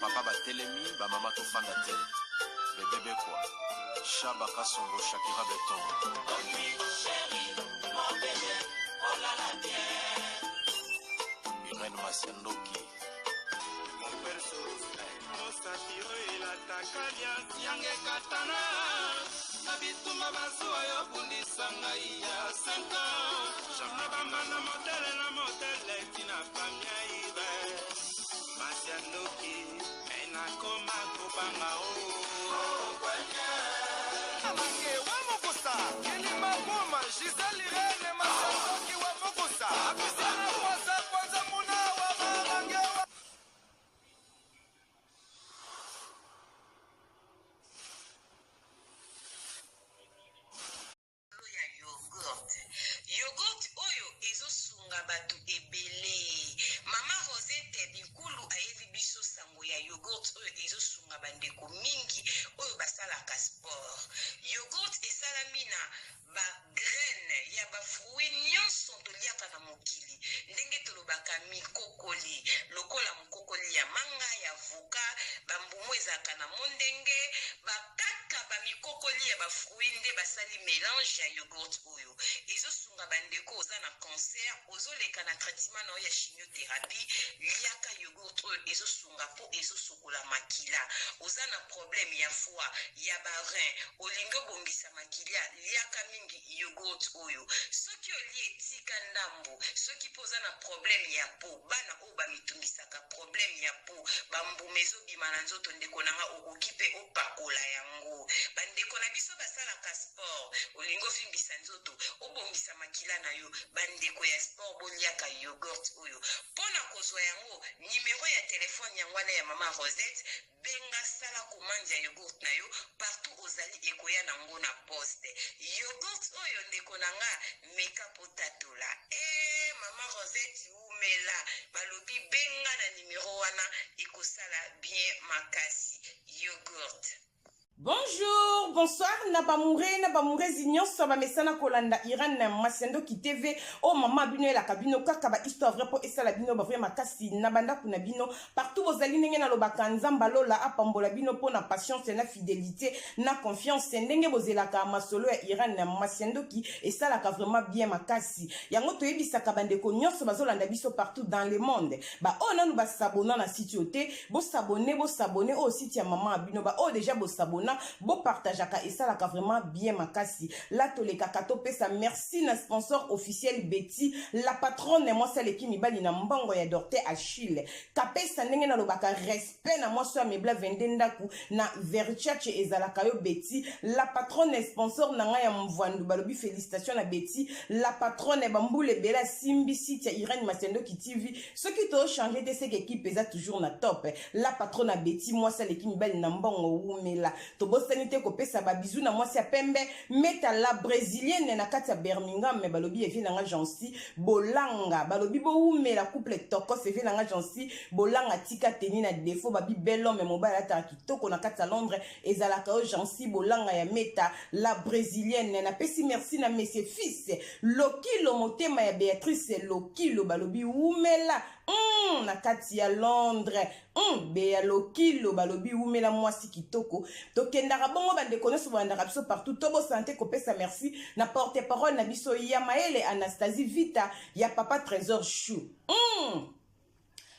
Ba papa batelemi, ba mama tofanda te. Bebe Bekwa, Shaba Kasongo, Shakira Beton. Irène Masiandoki. Mosapi oyo elataka liasi yanga ekatana na bitumba bazuwa yo bundisa ngai ya 5 ans na bambanda motele na motele tina famia ibe masi ya ndoki me nakoma kobanga o Mange wa mokosa kilima boma Gisèle Irene Masandoki wa mokosa Apisana kwasa kwanza muna wa marange wa Likolo ya yoghurt. Yoghurt oyo ezo sunga batu ebele. Mama Rosette Binkulu ayeli biso sango ya yoghurt oyo ezo sunga ba ndeko mingi oyo basalaka sport. Yoghurt esalami na ba graines ya ba fruits nionso toliaka na mokili ndenge tolobaka mikokoli lokola mokokoli ya manga, ya avocat, ba mbuma ezalaka na mondenge, ba kaka ba mikokoli ya ba fruits nde basali melange ya yoghurt oyo. Ezo sunga ba ndeko oza na cancer, ozo leka na traitement na yo ya chimiotherapie, liaka yoghurt oyo ezo sunga po ezo sokola makila. Oza na problème ya foie, ya ba reins, olingi obongisa makilia, liaka mingi yoghurt oyo. Soki olie tika ndambu, soki pe oza na problème ya peau, bana oyo ba mitungisaka problème ya peau ba mbuma ezo bima na nzoto ndeko na nga okoki pe opakola yango ba ndeko na biso basalaka sport olingi ovimbisa nzoto obongisa makila na yo ba ndeko ya sport boliaka yoghurt oyo pona kozwa yango numero ya telephone yango wana ya mama Rosette Benga sala commande ya yogourt na yo partout ozali ekoya na ngo na poste. Yogourt oyo ndeko na nga meka po tatola. Eh maman Rosette wumela balobi benga na numero wana ekosala bien makasi. Yogourt. Bonjour, bonsoir na ba moure na ba mourezi nyonso ba mesana kolanda Iran na Masiandoki TV. Oh mama bino elaka bino kaka ba histoire vrai po esala bino ba vrai makasi na bandaku na bino partout bozali ndenge na lobaka Nzamba lola apambola bino po na patience na fidelité na confiance ndenge bozelaka masolo ya Iran na Masiandoki esalaka vraiment bien makasi. Yango toyebisaka bandeko nyonso bazolanda biso partout dans le monde. Ba oyo nanu ba s'abonna na site oyo te, bo s'abonner, bo s'abonner oyo site ya maman ya bino. Ba oyo dejà bo s'abonna, bo partageaka esalaka vraiment bien makasi. La tolekaka topesa merci na sponsor officiel Betty, la patronne mwasi aleki mibali na mbongo ya Dorte Achille. Kapesa ndenge nalobaka respect Pe na mwasi oyo amebla 22 ndaku na verchace ezalaka yo Betty la patronne sponsor na ngai ya mvuandu balobi felicitation na Betty la patronne ba mbula ebele asimbi site ya Irène Masiandoki TV soki to changer te seke equipe eza toujours na top la patronne Betty mwasi aleki mibali na mbongo wumela tobosani te kopesa ba bisous na mwasi ya pembe meta la brésilienne na kati ya Birmingham balobi evie na nga Jancy Bolanga balobi bowumela couple tokos evie na nga Jancy Bolanga tika teni na defaut babi bel homme mobali alataka kitoko na kati ya Londres ezalaka yo Jancy Bolanga ya meta la brésilienne napesi merci na monsieur fils Lokilo motema ya Beatrice Lokilo balobi wumela na kati ya Londres Bea Lokilo balobi wumela mwasi kitoko. Tokendaka bongo bandeko nyonso bolandaka biso partout. Tobosana te kopesa merci na porte parole na biso ya mayele Anastasie Vita ya papa Trésor Chou.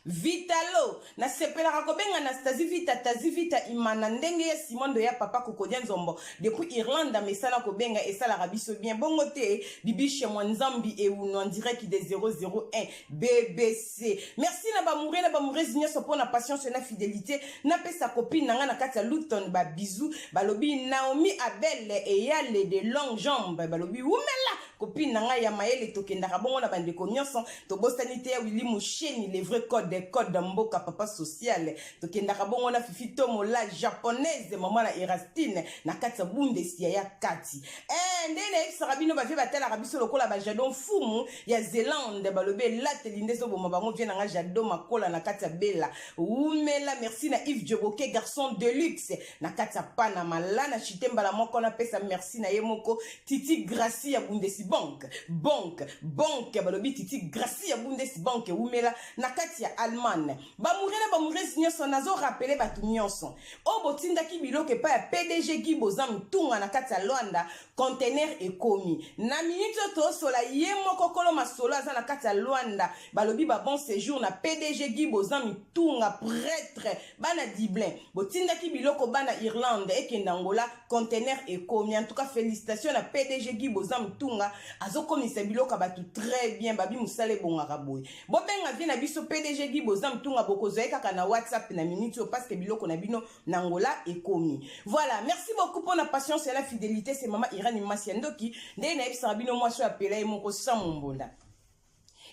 Vitalo nasepelaka kobenga Anastasie Vita Tazi Vita Imana ndenge ya Simon ya papa Kokodia Nzombo depuis Irlande amesana kobenga esalaka biso bien bongo te Bibiche Mwanzambi Ewuno en direct de 001 BBC. Merci na ba moureux na ba moureuses nyonso mpo na patience na fidelité. Napesa copine na nga na kati ya Luton ba bisous. Balobi Naomi Abel eyale de longue jambe. Balobi wumela copine na nga ya mayele tokendaka bongo na bandeko nyonso. Tobosani te ya Willy Musheni le vrai code des codes mboka papa social. Tokendaka bongo na Fifi Tomo la japonaise maman na Erastine na kati ya Bundesia ya kati. Eh nde nayebisaka bino ba vie batalaka biso lokola ba jadon mfumu ya Zelande balobi elateli nde ezoboma bango vie na nga jado makola na kati ya Bella wumela merci na Yves Djoboke garçon de luxe na kati ya Panama la na chite mbala moko napesa merci na ye moko Titi Gracie ya Bundesi. Bundesbank, bank, bank, balobi Titi Gracie ya Bundesbank ewumela na kati ya Allemagne. Bamoure na bamourese nyonso, nazo rappeler bato nyonso oyo botindaki biloko epai ya PDG Guy Boza Mutunga na kati ya Luanda, container ekomi na minute oyo tosola. Ye moko kolo masolo aza na kati ya Luanda. Balobi ba bon séjour na PDG Guy Boza Mutunga, prêtre. Bana Dublin botindaki biloko, bana Irlande ekende Angola, container ekomi. En tout cas, félicitation na PDG Guy Boza Mutunga, azokomisa biloko ya bato très bien. Babi mosala ebongaka boye. Bobenga vie na biso PDG Guy Boza Mutunga, bokozwa ye kaka na WhatsApp na minute oyo, parce que biloko na bino na Angola ekomi. Voilà, merci beaucoup mpona patience et la fidélité. C'est mama Irani Masi ya Ndoki. Ndenge nayebisaka bino, mwasi oyo apela ye moko sans mombonda,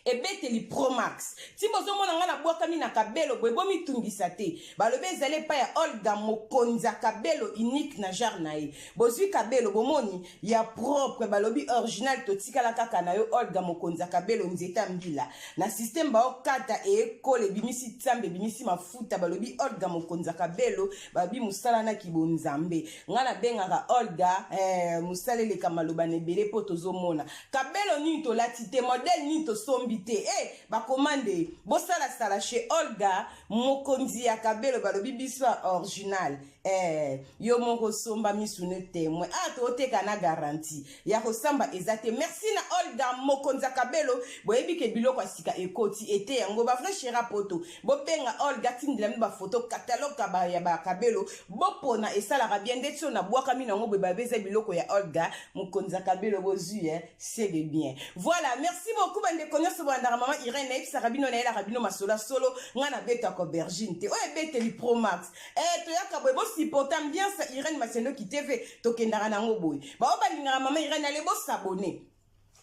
ebeteli Promax. Ti bozomona ngai nabwakami na kabelo boye, bomitungisa te. Balobi ezali epai ya Olga, mokonzi ya kabelo unique na genre na ye. Bozwi kabelo, bomoni ya propre, balobi original. Totikala kaka na yo, Olga, mokonzi ya kabelo. Nzeta mbila na systeme baokata, eyekola, ebimisi nzambe, ebimisi mafuta. Balobi Olga, mokonzi ya kabelo, balobi mosala na kibonzambe. Ngai nabengaka Olga, mosala eleka maloba na ebele, mpo tozomona kabelo nini tolati te, modèle nini tosombi te. Bakomande bosalasala chez Olga, mokonzi ya kabelo. Balobi biso ya original, yo moko somba, misu ne témoin. Ah, toteka na garantie ya kosamba eza te. Merci na Olga, mokonzi ya kabelo. Boyebi ke biloko ya sika ekoti ete yango bavrai shera poto. Bobenga Olga, tindela bino bafoto, catalogue ya bakabelo, bopona, esalaka bien. Ndeti oyo nabwakami nango boye, babe eza biloko ya Olga, mokonzi ya kabelo. Bozwi, c'est de bien. Voilà, merci beaucoup bandeko nyonso bolandaka mama Irene. Nayebisaka bino, nayelaka bino masolo ya solo. Ngai nabetaka aubergine te, oyo ebeteli Promax. Toyaka boye, bosupporte ambiance ya Irene Masendoki TV. Tokendaka nango boye. Bao balingaka mama Irene, ale bosabonner,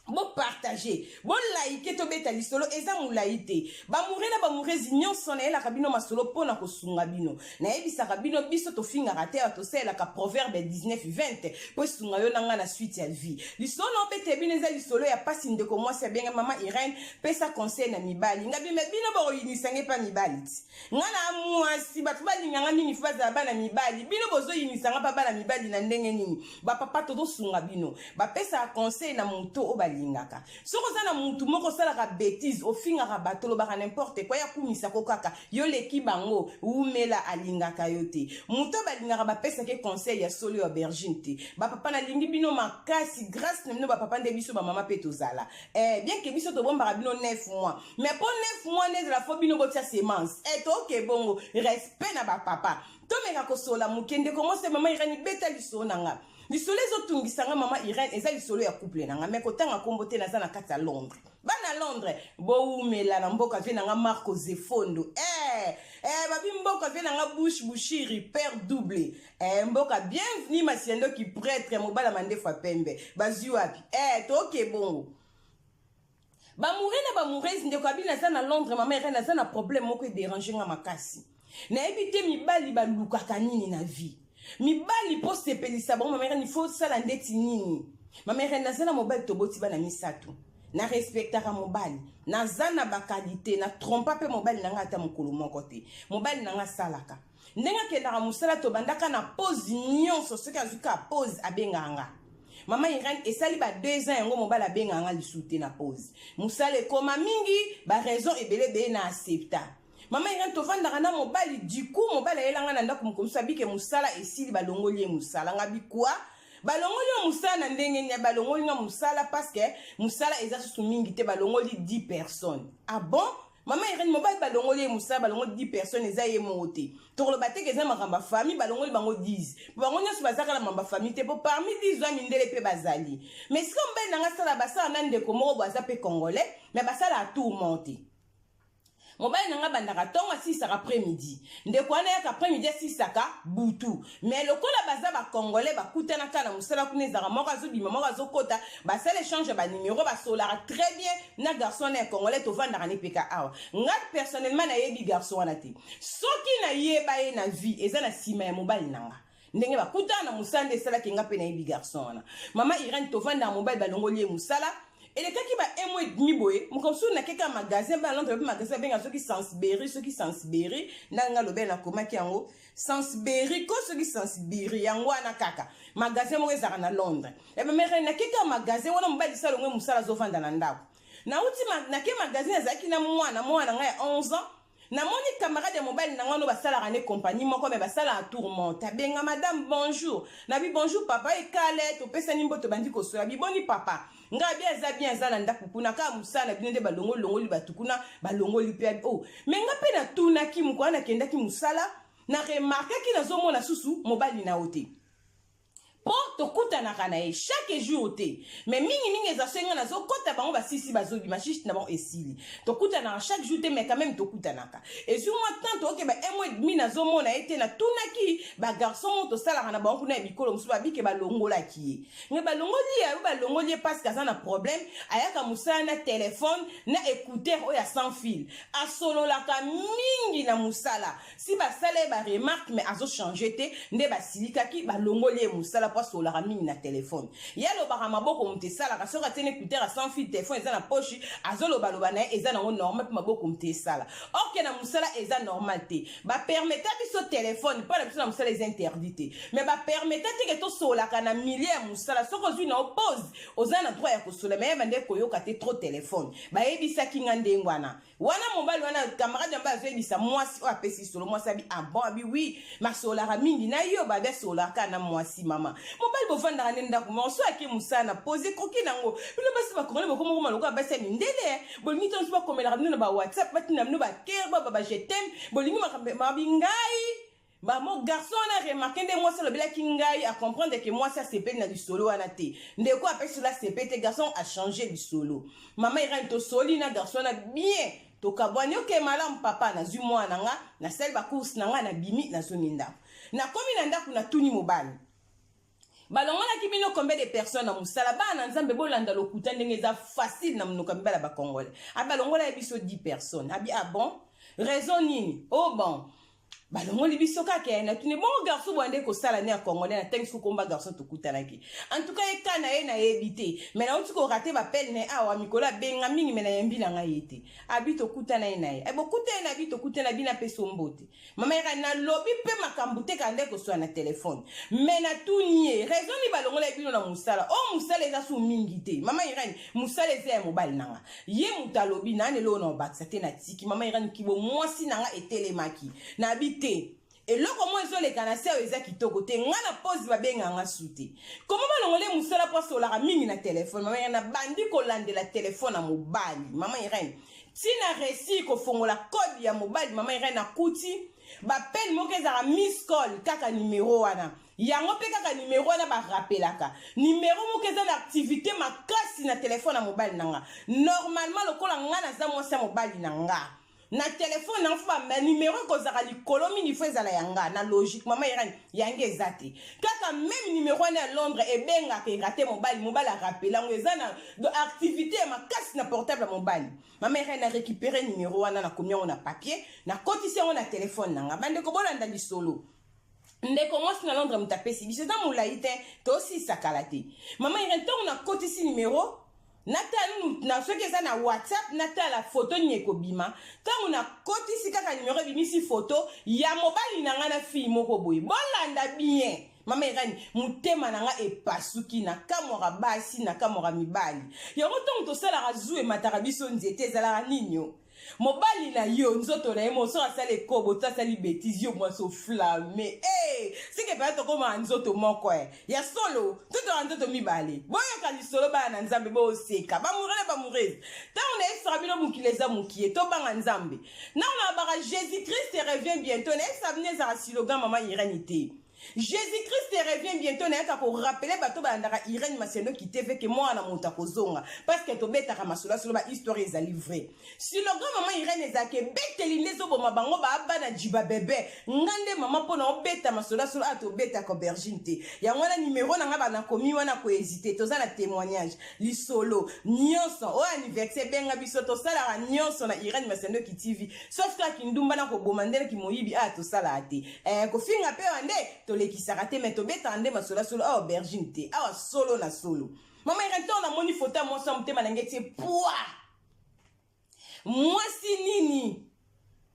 bopartage, bolike. Tobeta lisolo, eza molai te. Bamoure na bamourezi nyonso, nayelaka bino masolo mpo na kosunga bino. Nayebisaka bino, biso tofingaka te. Awa tosalelaka proverbe 19 20 mpo esunga yo na ngai na suite ya vie. Lisolo na obetela bino eza lisolo ya pasi. Ndeko mwasi abenga: "Mama Irene, pesa conseil na mibali." Nga bime bino bokoyinisanga epa mibali ti nga na mwasi. Bato balinganga mingi fo bazala bana mibali. Bino bozoyinisanga mpa bana mibali na ndenge nini? Bapapa, tozosunga bino. Bapesaka conseil na moto oyo balingaka. Soki oza na mutu moko, osalaka bétise, ofingaka bato, olobaka n'importe quoi, yakumisako kaka yo leki bango, wumela, alingaka yo te. Moto oyo balingaka, bapesaka conseil ya solo ya aubergine te. Bapapa, nalingi bino makasi. Grâce na bino bapapa nde biso bamama mpe tozala. Bien ke biso tobombaka bino 9 mois, mais mpo 9 mois nde ezala, fo bino botia semence. Toke bongo. Respect na bapapa. Tomeka kosola moke. Ndeko mwasi: "Mama Irene, beta lisolo na nga. Lisolo ezotungisa nga, mama Irene, eza lisolo ya couple na nga, me kotanga nkombo te. Naza na kati ya Londres." Bana Londres, bowumela na mboka. Vie na nga Marco Zefondo, babi mboka. Vie na nga Bush Bushiri, père double, mboka. Bienvenue Masiandoki, prêtre, mobala mandefu ya pembe. Bazwi wapi? Toke bongo. Bamoure na bamourese, ndeko abi: "Naza na Londres, mama Irene, naza na problème moko edérange nga makasi. Nayebi te mibali balukaka nini na vie. Mibali, mpo sepelisa bango, mama Irene, ifo osala ndeti nini? Mama Irene, naza na mobali, toboti bana misato, na respectaka mobali, naza na baqualité, na trompa mpe mobali na ngai ata mokolo moko te. Mobali na ngai asalaka ndenge akendaka mosala, tobandaka na pause nyonso. Soki azwi kaka pause, abengaka nga. Mama Irene, esali ba 2 ans yango, mobali abengaka nga lisusu te na pause. Mosala ekoma mingi, baraison ebele ebele, na accepta. Mama Irene, tovandaka na mobali. Du coup, mobali ayelanga na ndako mokomiso, abike mosala esili, balongoli ye mosala. Nga bikwa balongoli yo mosala na ndenge nini? Balongoli nga mosala parce que mosala eza susu mingi te, balongoli 10 personnes." "Ah bon, mama Irene?" Mobali balongoli ye mosala, balongoli 10 personnes, eza ye moko te. Tokoloba teke eza makambo ya famille. Balongoli bango 10, po bango nyonso bazaka na makambo ya famille te, po parmi 10 wana mindele mpe bazali. Mais sika mobali na nga sala, basala na ndeko moko bo aza mpe congolais, mais basala tourment te. Mobali na nga bandaka ntongo, asilisaka après midi. Ndeko wana yaka après midi, asilisaka butu. Mais lokola baza bacongolais, bakutanaka na mosala kuna, ezalaka moko azobima, moko azokota, basala échange ya banimero, basolaka très bien na garçon wana ya congolais. Tovandaka ne peka awa. Nga personnellement nayebi garçon wana te. Soki nayeba ye na vie, eza na nsima ya mobali na nga, ndenge bakutana na mosala nde esalaki nga mpe nayebi garçon wana. Mama Irene, tovandaka, mobali balongoli ye mosala. Elekaki ba un mois et demi boye, mokolo mosusu nakei kaka magasin, bana Londres bayebi magasin babenga soki Sainsbury, soki Sainsbury, ndenge nga lobele nakomaki yango Sainsbury ko soki Sainsbury, yango wana kaka magasin moko ezalaka na Londres. Ebe mere nakei kaka magasin wana, mobali salongo mosala azovanda na ndako. Nauti nake magasin, azalaki na mwana mwana na ngai ya 11 ans. Namoni camarade ya mobali na ngai no basalaka ne compagnie moko me basalaka tourmente. Abenga madame bonjour. Nabi bonjour papa ekale topesani mbote bandi kosola biboni papa. Ngai abi aza bien aza na ndako kuna kaka mosala na bino nde balongoli longoli bato kuna balongoli pe abi oh. Me ngai pe natunaki mokolo nakendaki mosala na remarkaki nazomona susu mobali na yo te. Po tokutanaka na ye chaque jour te mais mingi mingi eza soki nga nazokota bango basisi bazobima shift na bango esili tokutanaka chaque jour te mais quand même tokutanaka ezwi mwa temps tookeba un mois et demi nazomona ye te natunaki bagarçon moko tosalaka na bango kuna ya bikolo mosusu babike balongolaki ye ngai balongoli ye ayo balongoli ye parce que aza na problème ayaka mosala na telefone na écouteur oyo ya sans fil asololaka mingi na mosala Si basala ye ba remarque mais azo changer te nde basilikaki balongoli ye musala po asololaka mingi na telephone. Ye alobaka maboko mutu esalaka soki atie na ecouteur ya sans fil telephone eza na poche azoloba loba na ye eza nango normal po maboko mutu esala. Or que na musala eza normal te. Ba permetta biso telephone po na biso na musala eza interdit te. Mais ba permetta te que tosololaka na milieu ya musala soki ozui na yo pause oza na droit ya kosolola mais ye abandaki koyoka te trop telephone. Bayebisaki nga ndenge wana. Wana mobali wana camarade ya mobali azoyebisa mwasi oyo apesi solo mwasi abi ah bon abi oui masololaka mingi na yo babi asololaka kaka na mwasi mama mobali bofandaka nde ndako moko so ake mosala na pose ekoki nango bino basi bakongole bokoma koma lokola basi ya mindele bolingi to mosusu bakomelaka bino na ba whatsapp batinda bino ba cœur ba ba je t'aime bolingi makambo mabi ngai Ba mo garçon wana remarque nde mwasi alobelaki ngai a comprendre que mwasi asepeli na lisolo wana te. Ndeko apesi solo asepeli te garçon a changer lisolo. Mama Irène tosoli na garçon wana bien tokabwani oke malamu papa nazwi mwana na nga nasali ba course na nga nabimi nazongi ndako. Nakomi na ndako natuni mobali. Balongolaki bino combien de personnes na musala bana na nzambe bolanda lokuta ndenge eza facile na monoko ya mibala ba congolais abi balongola ye biso 10 personnes abi ah bon raison nini oh bon balongoli biso kaka ya natuni bongo garçon boya nde kosala ne ya congolais na ntangi soki komba garçon tokutanaki en tout cas ye ka na ye nayebi te mais nauti korate bapele na ye awa mikolo abenga mingi me nayambi na ngai ye te abi tokutana ye na ye bokuta ye na abi tokutana bino apesi mbote Mama Irène, nalobi mpe makambo te kaka nde koswana na telefone. Mais natuni ye, raison nini balongola ye bino na mosala? Oh, mosala eza su mingi te. Mama Irène, mosala eza ya mobali na nga. Ye moto alobi, na eloko na obakisa te, natiki. Mama Irène, kibo mwasi na nga etelemaki. Nabi te. Eloko moko ezoleka na se oyo eza kitoko te. Nga na pause babenga nga su te. Comment balongola ye mosala mpo asololaka mingi na telefone? Mama Irène, nabandi kolandela telefone ya mobali. Mama Irène, ti na reussir kofongola code ya mobali mama Irène akuti ba peine moko ezalaka miss call kaka numero wana yango mpe kaka numero wana barapelaka numero moko eza na activité makasi na telefone ya mobali na nga normalement lokola nga naza mwasi ya mobali na nga na telefone na nga fo ba numero ekozalaka likolo mingi fo ezala ya nga na logique mama Irène yange eza te kaka meme numero wana ya Londres ebengaka erate mobali mobali arapela yango eza na do activité ya makasi na portable ya mobali mama Irène a récupéré numero wana nakomi yango na papier nakotisi yango na telefone na nga bandeko bolanda lisolo ndeko mwasi na Londres moto apesi biso eza molai te tosisa kala te mama Irène ntango nakotisi numero natala nunu na soki eza na whatsapp natala foto nini ekobima ntango nakotisi kaka numero ebimisi foto ya mobali na ngai na fille moko boye bolanda bien mama Irène motema na ngai epasuki nakamwaka basi nakamwaka mibali yango ntango tosalaka zu emataka biso nzete ezalaka nini o mobali na yo nzoto na ye mo soki asali ekobo to asali betise yo mwasi oflame e hey! seke mpenza tokomaka nzoto moko e ya solo to toka nzoto mibale boyoka lisolo bana na nzambe boseka bamoure na bamourese ntango nayebisaka bino mokili eza mokie tobanga nzambe ntango nalobaka jésus christ revient bientôt nayebisaka bino ezalaka slogan mama Irène te Jésus-Christ revient bientôt nayaka ko rappeler bato balandaka Irène Masiandoki TV ke mwana moto akozonga parce que tobetaka masolo ya solo ba histoire ezali vrai slogan mama Irène ezalaka ebeteli nde ezoboma bango ba bana jiba bebe nga nde mama mpo na obeta masolo ya solo a tobetaka aubergine te yango wana numero na nga banakomi wana ko hésiter toza na témoignage lisolo nyonso oyo anniversaire benga biso tosalaka nyonso na Irène Masiandoki TV sauf kaka kindumba na koboma nde na kimoyibi aya tosalaka te eh, kofinga mpe awa nde tolekisaka te me tobetaka nde masolo ya solo awa aubergine te awa solo na solo. Mama Irene, ntango namoni foto ya mwasi ya motema na ngai etie pwa. Mwasi nini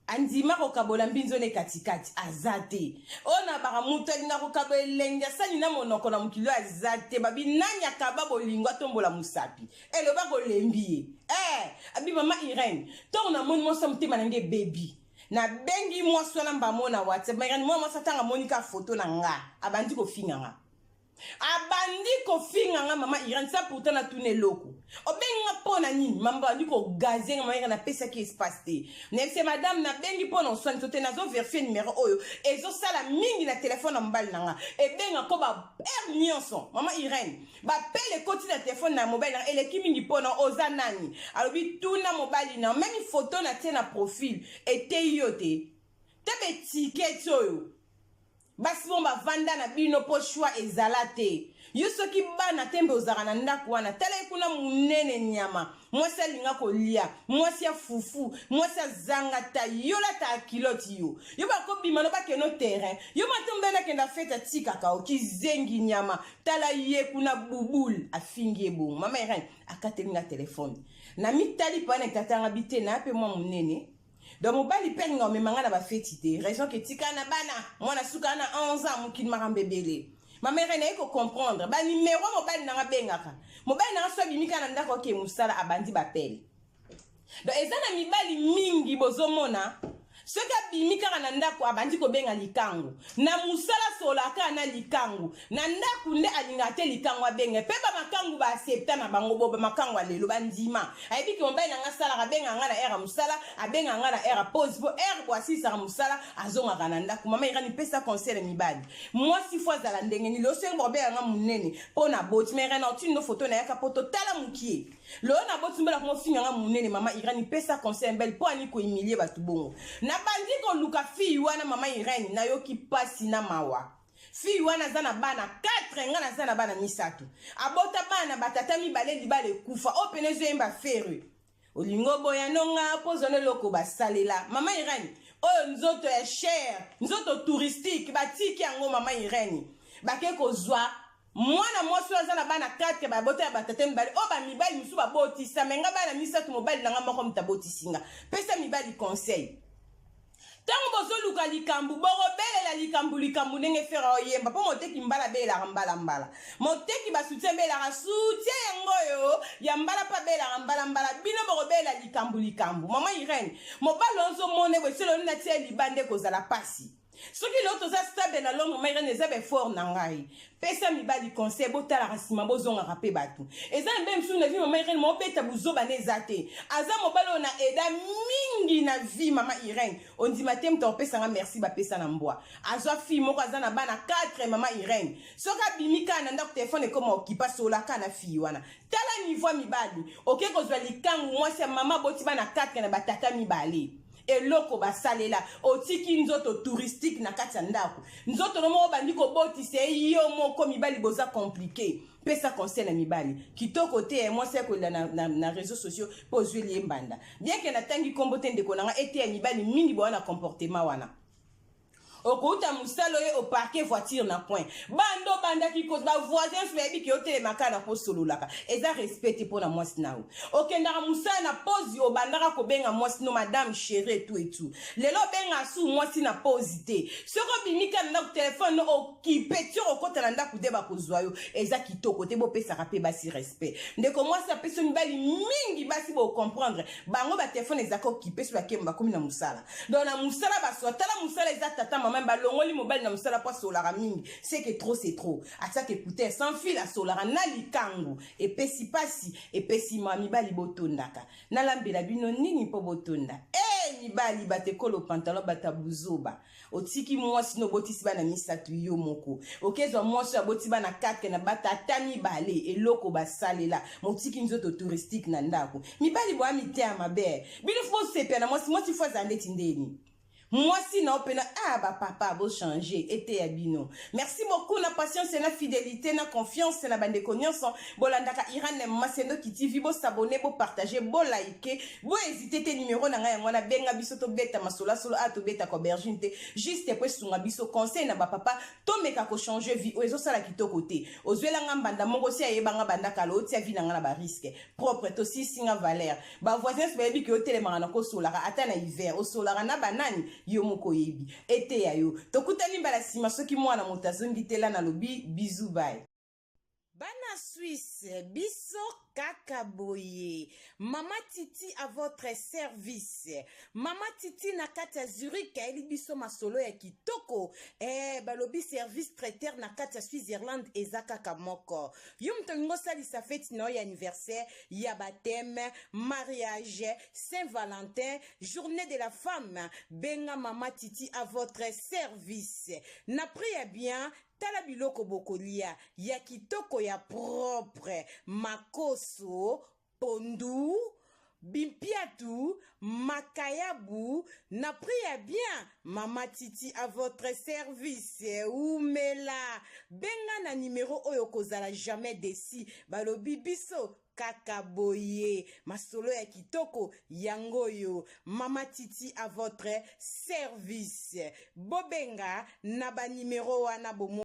andima kokabola mbinzo ne katikati? Aza te. Oyo na baka moto alinga kokabola elengi asani na monoko na mokili oyo aza te. Babi nani akaba bolingo atombola mosapi, eloba kolembi ye. Abi mama Irene, ntango namoni mwasi ya motema na ngai ebebi, nabengi mwasi wana mbamo na WhatsApp. Ma Irene, mwa mwasi atanga amoni ka foto na nga, abandi kofinga nga. Abandi kofinga nga. Mama Irene, sa pourtant natuna eloko, obengi nga mpo na nini? Mama bandi kogaze nga. Mama Irene, napesaki espace te. Nayebise madame, nabengi mpo na oswanisa te, nazoverifie numero oyo ezosala mingi na telefone na mobali na nga, ebenga ko ba heure nyonso. Mama Irene, bapele ekoti na telefone na mobali na nga eleki mingi, mpona oza nani? Alobi tuna mobali na meme foto na tie na profil eteyi yo te te betiketi oyo basi bongo bavanda na bino mpo choix ezala te. Yo soki bana te mbe ozalaka na ndako wana, tala ye kuna monene nyama, mwasi alinga kolia, mwasi ya fufu, mwasi azanga ta yo lataka kilote, yo bakobima no bakeno terrain, yo matombe nakenda fete, atikaka okizengi nyama. Tala ye kuna bubul afingi ye bongo. Mama Irene akateli nga telefone na mitali pana etatanga bi te na mpe mwa monene. Donc mobali mpe alinga omema nga na bafeti te, raison ke tika na bana, mwana suka na 11 ans, mokili makambo ebele. Mama Irene, aye kocomprendre banimero mobali nanga abengaka. Mobali nanga so abimi kaka na ndako oke mosala, abandi bapele. Donc eza na mibali mingi bozomona, soki abimi kaka na ndako abandi kobenga likangu na mosala, solaka na likangu na ndako nde alingaka te likangu abenga. Mpe bamakangu baaccepta na bango bo bamakangu ya lelo bandima, ayebi ke mobali na nga asalaka, abenga nga na heure ya mosala, abenga nga na heure ya pause, mpo heure bo asilisaka mosala azongaka na ndako. Mama Irani, pesa conseil na mibali, mwasi fo azala ndenge nini? Lelo soki bokobenga nga monene mpo na boti, ma Irani, otindi no foto nayaka po totala mokie. Lelo na boti mbala komofinga nga monene. Mama Irene, pesa conseil mbele mpo ani kohumilie bato bongo. Nabandi koluka fille wana. Mama Irene, nayoki pasi na mawa. Fille wana aza na bana 4, nga naza na bana misato. Abota bana batata mibale, libala ekufa. Oyo pene ezoyemba Ferre, olingo boya nonga mpo ozwana eloko basalela. Mama Irene, oyo nzoto ya cher, nzoto touristique batiki yango. Mama Irene, bake kozwa mwana mwasi oyo aza na bana 4, babota ya batata mibale, oyo bamibali mosusu babotisa me nga bana misato, mobali na nga moko moto abotisi nga. Pesa mibali conseil, ntango bozoluka likambo bokobelela likambo likambo ndenge Ferre oyemba mpo moteki mbala abelelaka mbala mbala, moteki basoutien abelelaka soutien yango oyo ya mbala mpe abelelaka mbala mbala. Bino bokobelela likambo likambo. Mama Irene, mobali ozomona boye, selo nini atia libanda ekozala pasi. Soki lelo toza stable na Londres, mama Irene, eza baeffort na ngai. Pesa mibali conseil, botalaka nsima, bozongaka mpe bato. Eza na mbe mosusu na vie. Mama Irene, mobeta buzoba nde eza te. Aza mobali oyo na eda mingi na vie. Mama Irene, ondima te, moto akopesanga merci bapesa na mbwa. Azwa fille moko aza na bana 4. Mama Irene, soki abimi kaka na ndako, telefone ekoma okipa, solaka na fille wana. Tala niveau ya mibali, oke kozwa likangu mwasi ya mama aboti bana 4 na batata mibale, eloko basalela, otiki nzoto touristique na kati ya ndako, nzoto no moko bandi kobotisa ye yo moko. Mibali boza compliqué. Pesa conseil na mibali, kitoko te mwasi akolela na réseaux sociaux mpo ozweli ye mbanda. Bien ke natangi nkombo te, ndeko na nga, eteya mibali mingi boya na comportement wana. Okouta mosala oyo, oparke voiture na coin, banda obandaki bavoisin nyonso bayebi ke otelemaka na kosololaka. Eza respect te mpo na mwasi na yo. Okendaka mosala, na pause obandaka kobenga mwasi no madame chérie, etu etu. Lelo obenga su mwasi na pause te. Soki obimi kaka na ndako, telefone no okipe ti okota na ndako de bakozwa yo. Eza kitoko te. Bopesaka mpe basi respect. Ndeko mwasi apesi yo mibali mingi, basi bocomprendre bango, batelefone ezalaka okipe. So bakemba bakomi na mosala, donc na mosala baswa. Tala, mosala eza tata mama, balongoli mobali na mosala mpo asolaka mingi. C'est que trop c'est trop. Atiaka écouteur sans fil, asolaka na likangu. Epesi pasi, epesi ma. Mibali botondaka, nalambela bino nini mpo botonda? E mibali, bato ekolo pantalon, bato ya buzoba. Otiki mwasi no obotisi bana misato yo moko, okezwa mwasi oyo aboti bana 4 na batata mibale, eloko basalela, motiki nzoto touristique na ndako. Mibali boya miteya mabe. Bino fo bosepela na mwasi. Mwasi fo azala ndeti ndeni. Mwasi na yo pena ah ba papa bo changer eteya bino. Merci beaucoup na patience na fidelite na confiance na bandeko nyonso bolandaka Irane Masendoki TV bo s'abonner bo partager bo liker bo hésiter te numéro na ngai yango wana benga biso tobeta masolo solo a tobeta ko aubergine te juste po esunga biso conseil na ba papa tomeka ko changer vie oyo ezosala kitoko te ozwela nga mbanda moko si ayeba nga banda kala otia vie na nga na ba risque propre tosisi nga valeur ba voisins bayebi ke otelemaka na kosolaka ata na hiver osolaka na banani yo moko oyebi eteya yo tokutani mbala nsima soki mwana moto azongi tela nalobi bizu bai bana Suisse biso kaka boye mama Titi à votre service. Mama Titi na kati ya Zurich ayeli biso masolo ya kitoko. Balobi service traiteur na kati ya Switzerland eza kaka moko. Yo moto olingi osalisa feti na yo ya anniversaire, ya baptême, mariage, Saint-Valentin, journée de la femme, benga mama Titi à votre service. Na prix ya bien, tala biloko bokolia ya kitoko ya propre, makoso, pondu, bimpiatu, makayabu, na prix ya bien. Mama Titi à votre service. Umela benga na numero oyo kozala jamais déçu. Balobi biso kaka boye masolo ya kitoko yango oyo. Mama Titi à votre service, bobenga na banimero wana bomo.